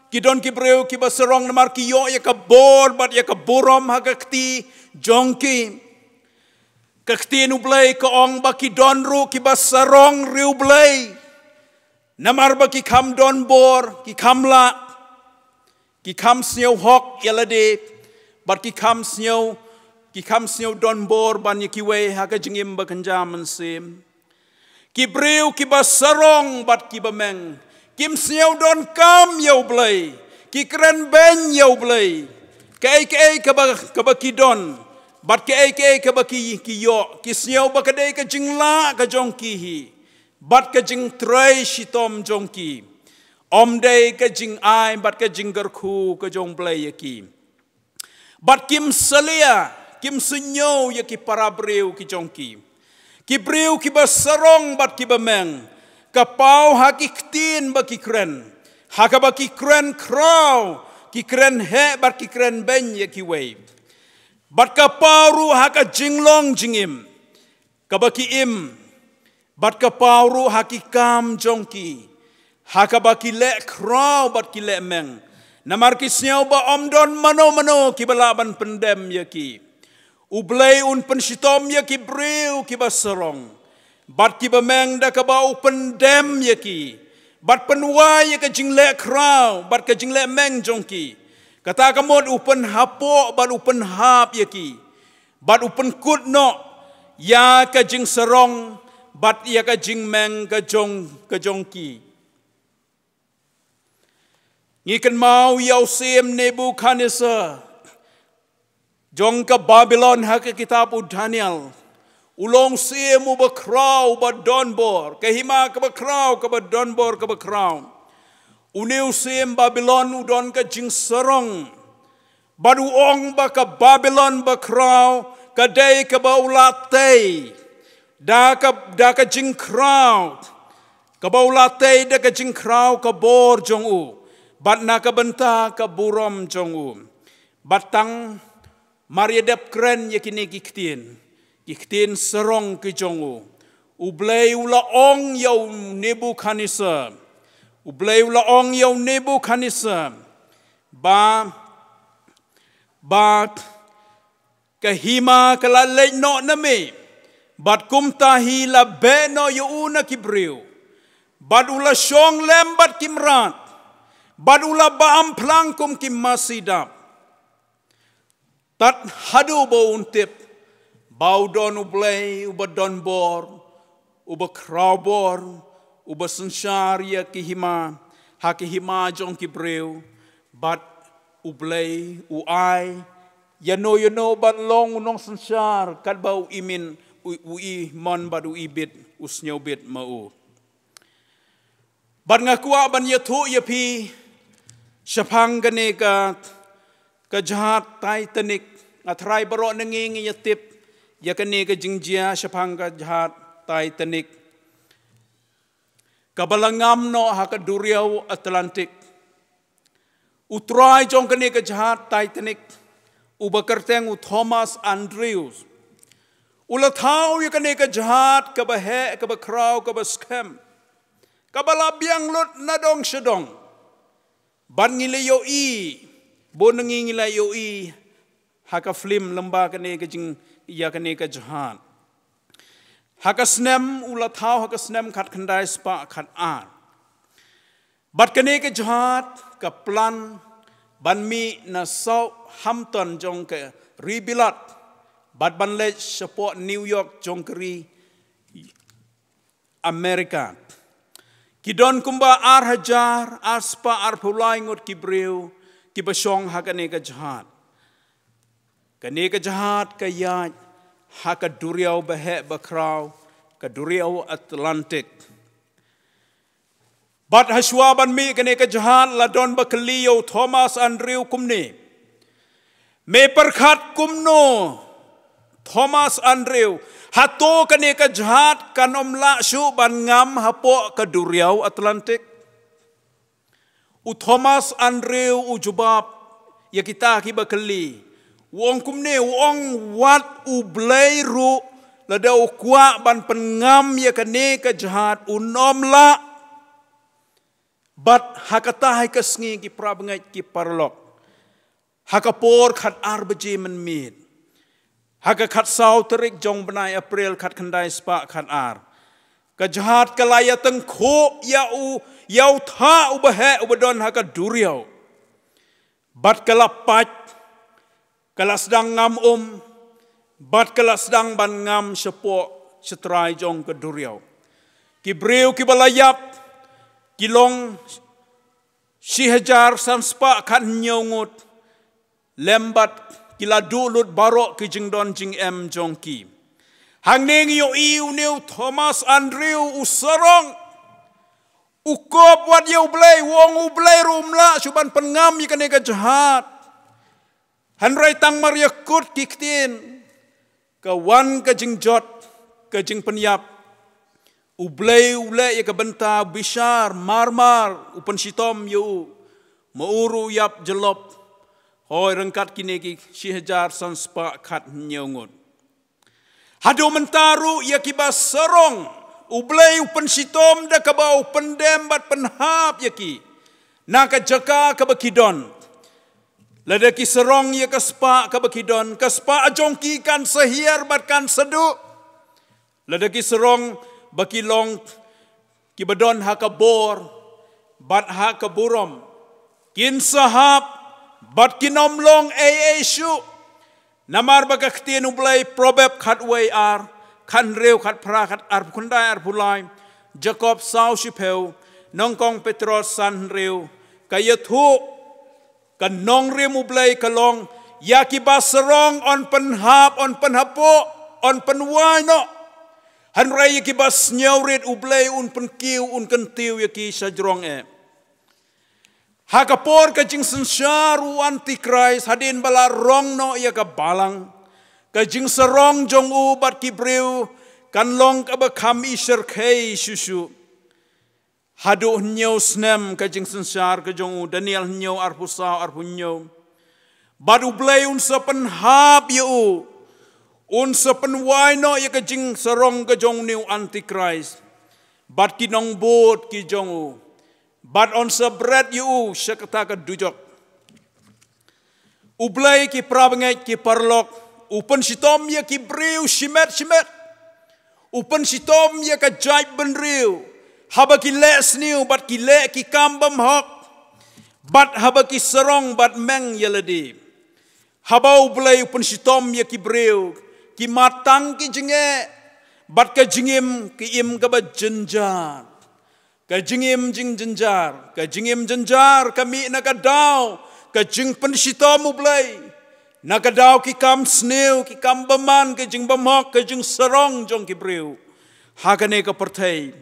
Ki don ki briew kiba sarong namar ki ïoh ïa ka bor bad ïa ka burom ha ka kti jong ki. Ka ktien U Blei ka ong ba ki don ruh kiba sarong riewblei. Namar ba ki kham don bor, ki kham lah, ki kham sniew hok ïa lade, bad ki kham sniew, ki kham sniew don bor ban ïa kiwei ha ka jingim ba kynja mynsiem. Ki briew kiba sarong bad kiba meng, kim sniew donkam ïa U Blei, ki kren beiñ ïa U Blei. Kaei kaei kaba, kaba ki don, bad kaei kaei kaba ki, ki ïoh, ki sniew ba ka dei ka jinglah ka jong ki hi. Bad ka jingtrei shitom jong ki. Ym dei ka jingai bad ka jingkyrkhu ka jong U Blei ïa ki. Bad kim salia, kim sniew ïa ki para briew ki jong ki. Ki briew kiba sarong bad kiba meng. Ka paw ha ki ktien ba ki kren. Ha kaba ki kren khraw, ki kren heh bad ki kren beiñ ïa kiwei. Bad ka paw ruh ha ka jinglong jingim. Kaba ki im, bad ka paw ruh ha ki kam jong ki, ha kaba ki leh khraw bad ki leh meng, namar ki sniew ba ym don mano mano kiba lah ban pyndem ïa ki. U Blei un pynshitom ïa ki briew kiba sarong, bad kiba meng da kaba u pyndem ïa ki, bad pynwai ïa ka jingleh khraw, bad ka jingleh meng jong ki. Kata ka mut u pynhapoh, bad u pynhap ïa ki. Bad u pynkut noh ïa ka jingsarong bad ïa ka jingmeng ka jong, ka jong ki. Ngi kynmaw ïa u syiem Nebukhadnessar jong ka Babilon ha ka kitab u Daniel. U long syiem uba khraw uba don bor, ka hima kaba khraw kaba don bor kaba khraw. Une u syiem Babilon u don ka jingsarong. Bad u ong ba ka Babilon bakhraw ka dei kaba u la tei da ka, da ka jingkhraw, kaba u la tei da ka jingkhraw ka bor jong u, bad na ka bynta ka burom jong u. Bad tang mar ïa dep kren ïa kine ki ktien, ki ktien sarong ki jong u, U Blei u la ong ïa u Nebukhadnessar, U Blei u la ong ïa u Nebukhadnessar, ba, ba ka hima ka la leit noh na me, bad kumta hi la beh noh ïa u na ki briew, bad u la shong lem bad ki mrad, bad u la bam phlang kum ki masi dap. Tad haduh ba un tip ba u don U Blei uba don bor, uba khraw bor, uba synshar ïa ki hima ha ki hima jong ki briew, bad U Blei u ai ïano ïano ban long u nongsynshar katba u i min, u, u i mon bad u i bit, u sniew bit ma u. Bad nga kwah ban ïathuh ïa phi shaphang kane ka, ka jahaj Titanic. Nga tharai baroh na ngi ngi ïatip ïa kane ka jingjia shaphang ka jahaj Titanic, kaba la ngam noh ha ka duriaw Atlantic. U trai jong kane ka jahaj Titanic, uba kyrteng u Thomas Andrews, u la thaw ïa kane ka jahaj kaba heh, kaba khraw, kaba skhem, kaba la biang lut na dong sha dong. Bad ngi la ïohi, bun na ngi ngi la ïohi ha ka film lem bad kane ka jing, ïa kane ka jahaj. Ha ka snem, u la thaw ha ka snem khatkhyndai spah khatar. Bad kane ka jahaj ka plan ban mih na Southampton jong ka ri Bilat, bad ban leit shapoh New York jong ka ri America. Ki don kumba ar hajar ar spah arphew lai ngut ki briew kiba shong ha kane ka jahaj. Kane ka jahaj ka ïaid ha ka duriaw ba heh ba khraw, ka duriaw Atlantic. Bad hashwa ban mih kane ka jahaj la don ba kylli ïa u Thomas Andrew kumne, me pyrkhat kumno Thomas Andrew, hato kane ka jahaj kan ym lah shuh ban ngam hapoh ka duriaw Atlantic? U Thomas Andrew u jubab ïa kita kiba kylli, u ong kumne, u ong wat U Blei ruh lada u kwah ban pynngam ïa kane ka jahaj un ym lah. Bad ha kata hi ka sngi ki parabangeit ki paralok, ha ka por khat ar baje mynmiet, ha ka khat saw tarik jong bnai April khat khyndai spah khat ar, ka jahaj ka la ïa tyngkhuh ïa u, ïa u thah uba heh uba don ha ka duriaw. Bad ka la pait, ka la sdang ngam um, bad ka la sdang ban ngam shapoh shatrai jong ka duriaw. Ki briew kiba la ïap ki long shi hajar san spah khat hynñiew ngut, lem bad ki la duh lut baroh ki jingdon jingem jong ki. Hangne ngi ïohi une u Thomas Andrew u sarong, u kop wat ïa U Blei, u ong U Blei ruh um lah shuh ban pynngam ïa kane ka jahaj. Hynrei tang mar ïa kut ki ktien, ka wan ka jingjot, ka jingpynïap. U Blei u leh ïa ka bynta bishar marmar, u pynshitom ïa u, ma u ruh u ïap jyllop. Hoi, ryngkat kine ki shi hajar san spah khat hynñiew ngut. Haduh mynta ruh ïa kiba sarong, U Blei u pynshitom da kaba u pyndem bad pynhap ïa ki na ka jaka kaba ki don. Lada ki sarong ïa ka spah kaba ki don, ka spah jong ki kan sa hiar bad kan sa duh. Lada ki sarong ba ki long kiba don ha ka bor bad ha ka burom, kin sa hap bad kin ym long ei ei shuh. Namar ba ka ktien U Blei, Proverb khatwei ar, khathynriew, khatphra, khat arphew khyndai, arphew lai, Jakob saw shiphew, Nyngkong Petros san hynriew, ka ïathuh, ka nongrim U Blei ka long, ïa kiba sarong yn pynhap, yn pynhapoh, yn pynwai noh. Hynrei ïa kiba sngewrit U Blei un pynkiew, un kyntiew ïa ki sha jrong eh. Ha ka por ka jingsynshar u Antikhrist, hadien ba la rong noh ïa ka balang, ka jingsarong jong u bad ki briew kan long kaba kham ishyrkhei shuh shuh. Haduh hynñiew snem ka jingsynshar ka jong u, Daniel hynñiew, arphew saw, arphew hynñiew. Bad U Blei un sa pynhap ïa u, un sa pynwai noh ïa ka jingsarong ka jong une u Antikhrist bad ki nongbud ki jong u, bad un sa bret ïa u sha kata ka dujok. U Blei, ki parabangeit ki paralok, u pynshitom ïa ki briew shimet shimet. U pynshitom ïa ka jaitbynriew haba ki leh sniew bad ki leh ki kam bymhok, bad haba ki sarong bad meng ïa lade. Haba U Blei u pynshitom ïa ki briew, ki mad tang ki jingeh, bad ka jingim ki im kaba jynjar. Ka jingim jingjynjar, ka jingim jynjar ka mih na ka daw ka jingpynshitom U Blei, na ka daw ki kam sniew, ki kam bymman, ka jingbymhok, ka jingsarong jong ki briew. Ha kane ka pyrthei,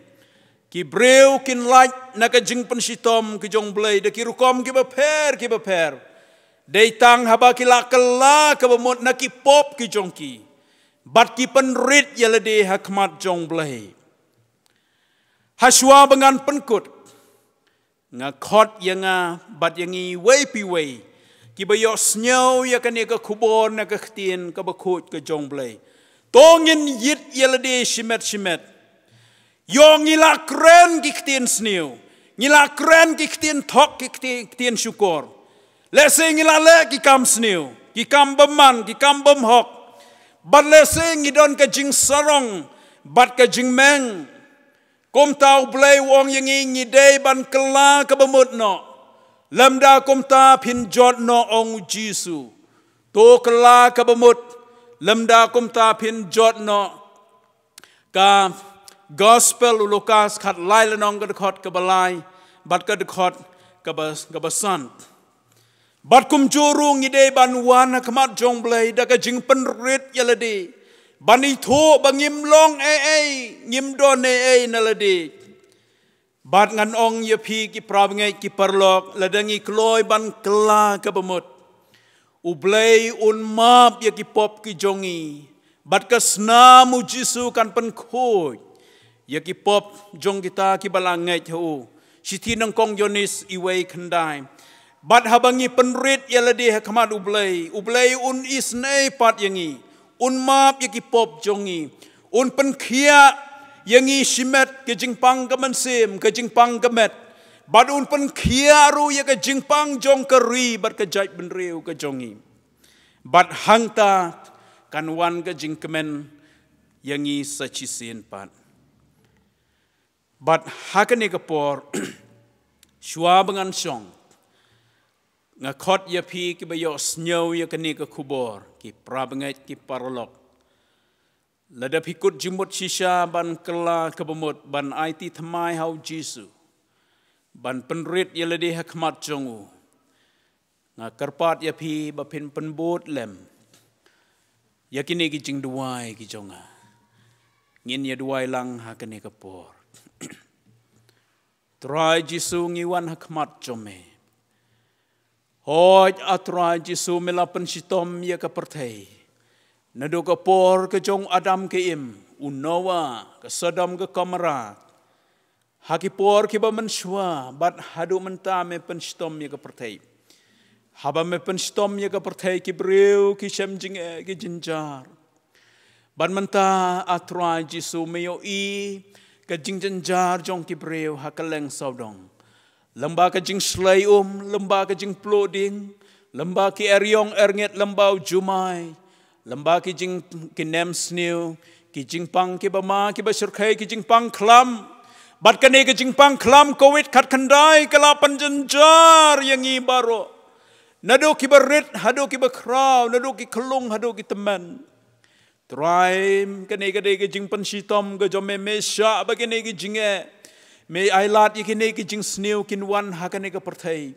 ki briew kin lait na ka jingpynshitom ki jong U Blei da ki rukom kiba pher kiba pher. Dei tang haba ki la kylla kaba mut na ki pop ki jong ki, bad ki pynrit ïa lade ha khmat jong U Blei. Hashwa ba ngan pynkut, nga khot ïa nga bad ïa ngi iwei pa iwei kiba ïohsngew ïa kane ka khubor na ka ktien kaba khuid ka jong U Blei. To ngin ïit ïa lade shimet shimet. Ïoh ngi la kren ki ktien sniew, ngi la kren ki ktien thok, ki ktien, ktien shukor. Lehse ngi la leh ki kam sniew, ki kam bymman, ki kam bymhok. Bad lehse ngi don ka jingsarong bad ka jingmeng. Kumta U Blei u ong ïa ngi, ngi dei ban kylla kaba mut noh. Lymda kumta phin jot noh, ong U Jisu. To kylla kaba mut, lymda kumta phin jot noh. Ka Gospel u Lukas khatlai lynnong, ka dkhot kaba lai bad ka dkhot kaba, kaba san. Bad kumjuh ruh ngi dei ban wan ha khmat jong U Blei da ka jingpynrit ïa lade, Ban ithuh ba ngim long ei ei, ngim don ei ei na lade. Bad ngan ong ïa phi ki parabangeit ki paralok, lada ngi kloi ban kylla kaba mut, U Blei un map ïa ki pop ki jong ngi. Bad ka snam U Jisu kan pynkhuid ïa ki pop jong kita kiba la ngeit ha u. Shithi nyngkong Ïoannis wei khyndai. Bad haba ngi pynrit ïa lade ha khmat U Blei, U Blei un isynei pat ïa ngi. Un map ïa ki pop jong ngi. Un pynkhiah ïa ngi shimet ka jingpang ka mynsiem, ka jingpang ka met. Bad un pynkhiah ruh ïa ka jingpang jong ka ri bad ka jaitbynriew ka jong ngi. Bad hangta kan wan ka jingkmen ïa ngi sa shisien pat. Bad ha kane ka por, shuwa ba ngan shong, nga khot ïa phi kiba ïohsngew ïa kane ka khubor, ki parabangeit ki paralok. Lada phi kut jingmut shisha ban kylla kaba mut, ban aiti thymmai ha U Jisu, ban pynrit ïa lade ha khmat jong u, nga kyrpad ïa phi ba phin pynbud lem ïa kine ki jingduwai ki jong nga. Ngin ïa duwai lang ha kane ka por. Trai Jisu, ngi wan ha khmat jong me. Hooid, A Trai Jisu, me la pynshitom ïa ka pyrthei. Naduh ka por ka jong Adam ka Im, u Noah, ka Sodom ka Gomorrah. Ha ki por kiba mynshuwa, bad haduh mynta me pynshitom ïa ka pyrthei. Haba me pynshitom ïa ka pyrthei, ki briew ki shem jingeh, ki jynjar. Bad mynta, A Trai Jisu, me ïohi ka jingjynjar jong ki briew ha kylleng sawdong. Lyngba ka jingshlei um, lyngba ka jingpluh ding, lyngba ki eriong erngit, lyngba u jumai, lyngba ki jing, ki nemsniew, ki jingpang kiba ma, kiba shyrkhei, ki jingpang khlam. Bad kane ka jingpang khlam Covid khatkhyndai ka la pynjynjar ïa ngi baroh. Naduh kiba rit haduh kiba khraw, naduh ki khyllung haduh ki tymmen. Trai, kane ka dei ka jingpynshitom ka jong me, me shah ba kane ka jingeh, me ailad ïa kane ka jingsniew kin wan ha kane ka pyrthei.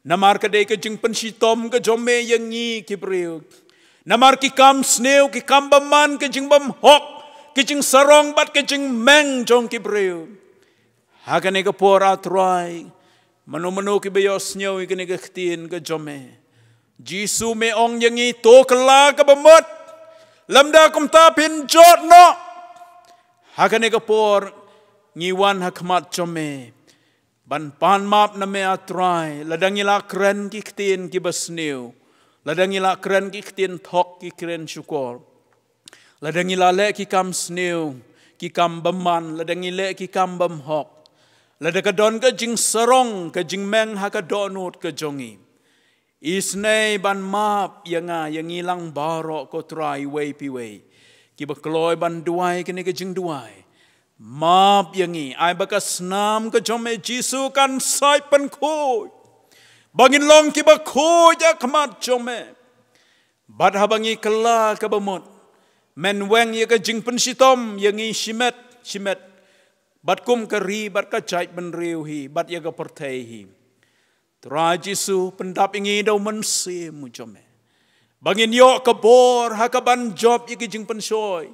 Namar ka dei ka jingpynshitom ka jong me ïa ngi ki briew. Namar ki kam sniew, ki kam bymman, ka jingbymhok, ka jingsarong bad ka jingmeng jong ki briew. Ha kane ka por, A Trai, mano mano kiba ïohsngew ïa kane ka ktien ka jong me, Jisu me ong ïa ngi, to kylla kaba mut. Lymda kumta phin jot noh. Ha kane ka por ngi wan ha khmat jong me ban pan map na me, A Trai, lada ngi la kren ki ktien kiba sniew, lada ngi la kren ki ktien thok, ki ktien shukor, lada ngi la leh ki kam sniew, ki kam bymman, lada ngi leh ki kam bymhok, lada ka don ka jingsarong, ka jingmeng ha ka dohnud ka jong ngi, isynei ban map ïa nga, ïa ngi lang baroh, ko Trai, iwei pa iwei kiba kloi ban duwai kane ka jingduwai. Map ïa ngi, ai ba ka snam ka jong me, Jisu, kan sait pynkhuid, ba ngin long kiba khuid ha khmat jong me. Bad haba ngi kylla kaba mut, men weng ïa ka jingpynshitom ïa ngi shimet shimet, bad kum ka ri bad ka jaitbynriew hi, bad ïa ka pyrthei hi. Trai Jisu, pyndap ïa ngi da u Mynsiem u jong me, ba ngin ïoh ka bor ha kaban jop ïa ki jingpynshoi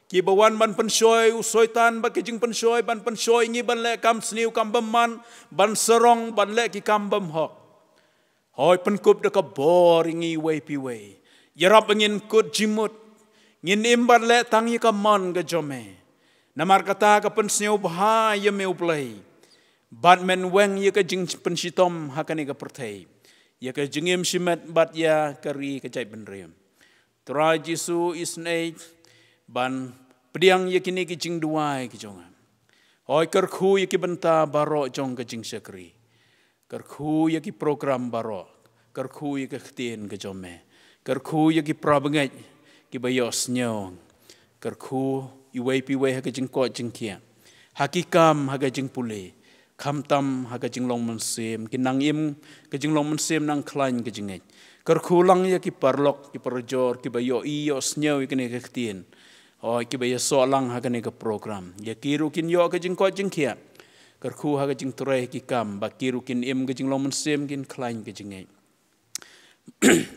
kiba wan ban pynshoi u Soitan bad ki jingpynshoi ban pynshoi ïa ngi ban leh kam sniew, kam bymman, ban sarong, ban leh ki kam bymhok. Hooid, pynkup da ka bor ïa ngi iwei pa iwei. Ïarap ba ngin kut jingmut, ngin im bad leh tang ïa ka mon ka jong me. Namar kata ka pynsngewbha ïa me, U Blei, bad men weng ïa ka jingpynshitom ha kane ka pyrthei, ïa ka jingim shimet bad ïa ka ri ka jaitbynriew. Trai Jisu, isynei ban pdiang ïa kine ki jingduwai ki jong nga. Hooid, kyrkhu ïa ki bynta baroh jong ka jingshakri. Kyrkhu ïa ki program baroh. Kyrkhu ïa ka ktien ka jong me. Kyrkhu ïa ki parabangeit kiba ïohsngew. Kyrkhu iwei pa iwei ha ka jingkoit jingkhiah, ha ki kam, ha ka jingpule, khamtam ha ka jinglong mynsiem, ki nang im ka jinglong mynsiem, nang khlaiñ ka jingngeit. Kyrkhu lang ïa ki paralok, ki parajor kiba ïohi, ïohsngew ïa kane ka ktien. Hooid, kiba ïasoh lang ha kane ka program, ïa ki ruh kin ïoh ka jingkoit jingkhiah. Kyrkhu ha ka jingtrei ki kam, ba ki ruh kin im ka jinglong mynsiem, kin khlaiñ ka jingngeit.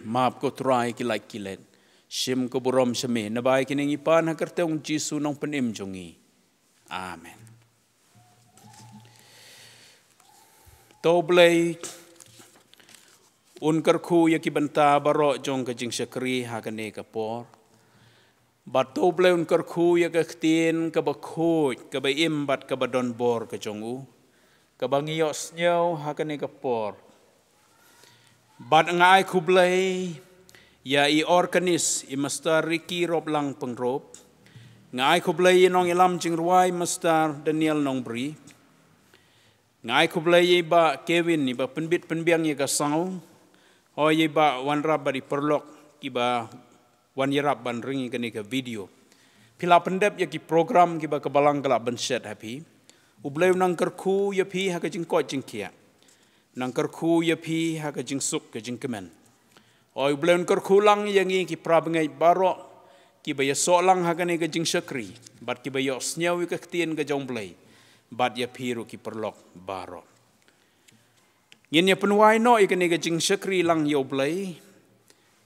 Map, ko Trai, ki lait ki let. Shim ka burom sha me, naba ïa kine ngi pan ha ka kyrteng Jisu nongpynim jong ngi. Amen. To Blei un kyrkhu ïa ki bynta baroh jong ka jingshakri ha kane ka por. Bad to Blei un kyrkhu ïa ka ktien kaba khuid, kaba im bad kaba don bor ka jong u, kaba ngi ïohsngew ha kane ka por. Bad nga ai khublei ïa i organist, i Master Ricky Roplang Pyngrope. Nga ai khublei ïa i nongïalam jingrwai, Master Daniel Nongbri. Nga ai khublei ïa i Bah Kevin, iba pynbit pynbiang ïa ka sound. Hooid, ïa i Bah Wanrap bad i paralok kiba wan ïarap ban ring ïa kane ka video. Phi la pyndep ïa ki program kiba ka balang ka la ban shet ha phi. U Blei un nang kyrkhu ïa phi ha ka jingkoit jingkhiah. Nang kyrkhu ïa phi ha ka jingsuk ka jingkmen. Hooid, U Blei un kyrkhu lang ïa ngi ki para bangeit baroh kiba ïasoh lang ha kane ka jingshakri bad kiba ïohsngew ïa ka ktien ka jong U Blei, bad ïa phi ruh ki paralok baroh. Ngin ïa pynwai noh ïa kane ka jingshakri lang ïa U Blei.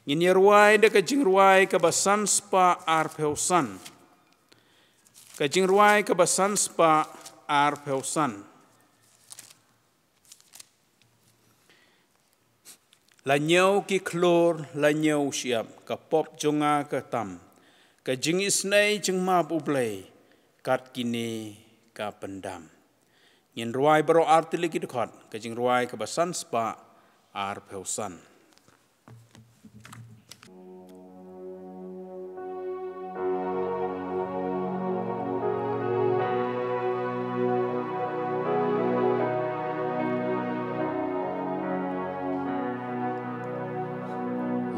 Ngin ïa rwai da ka jingrwai kaba san spah arphew san. Ka jingrwai kaba san spah arphew san. La ñiew ki khlur, la ñiew shyiap, ka pop jong nga ka tam. Ka jingisynei jingmap U Blei, kat kine ka pyndam. Ngin rwai baroh artylli ki dkhot, ka jingrwai kaba san spah arphew san.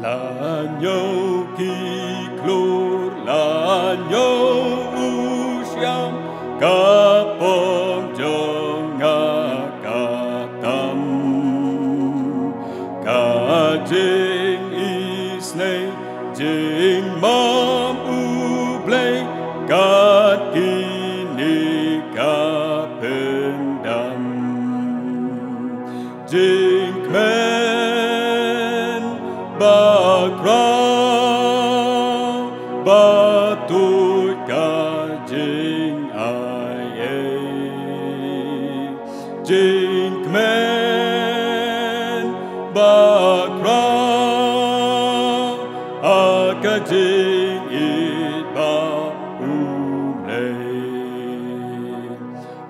La ñiew ki khlur, la ñiew u shyiap, ka pop jong nga ka tam. Ka jingisynei jingmap U Blei, kat kine ka pyndam. Jingkmen bakhraw, ba tuid ka jingai ei. Jingkmen bakhraw, ha ka jingïeit ba U Blei.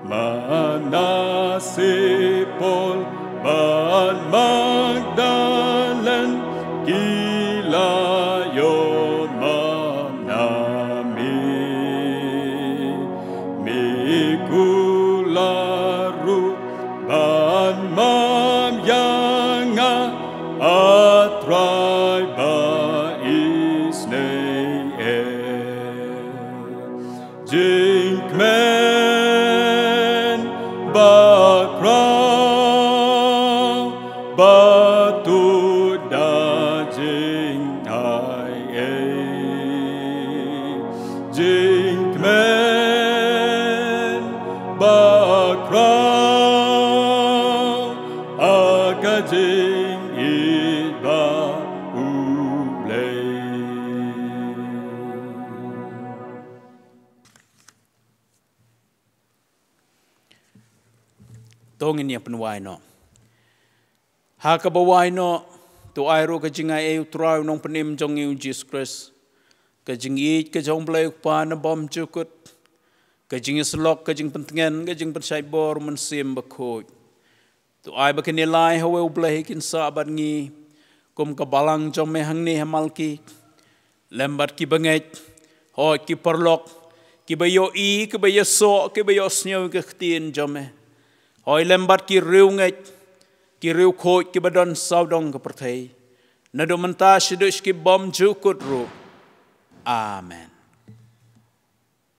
Manasseh, Paul bad Magdalene, ki la ïoh map na me. Me kular ruh ban map ïa nga, A Trai ba isynei eh. Jingkmen bakhraw, ba tuid da jingai ei. Jingkmen bakhraw, ha ka jingïeit ba U Blei. To ngin ïa pynwai noh. Ha kaba wai noh, to ai ruh ka jingaiei U Trai U Nongpynim jong ngi U Jisu Khrist, ka jingïeit ka jong U Blei U Kpa na bymjukut, ka jingïasyllok, ka jingpyntngen, ka jingpynshait bor U Mynsiem Bakhuid. To ai ba kine lai ha uwei U Blei kin sah bad ngi kum ka balang jong me hangne ha Malki. Lem bad ki bangeit, hooid ki paralok, kiba ïohi, kiba ïasoh, kiba ïohsngew ïa ka ktien jong me. Hooid lem bad ki riewngeit, ki riewkhuid, kiba don sawdong ka pyrthei. Naduh mynta shaduh sha ki bymjukut ruh. Amen.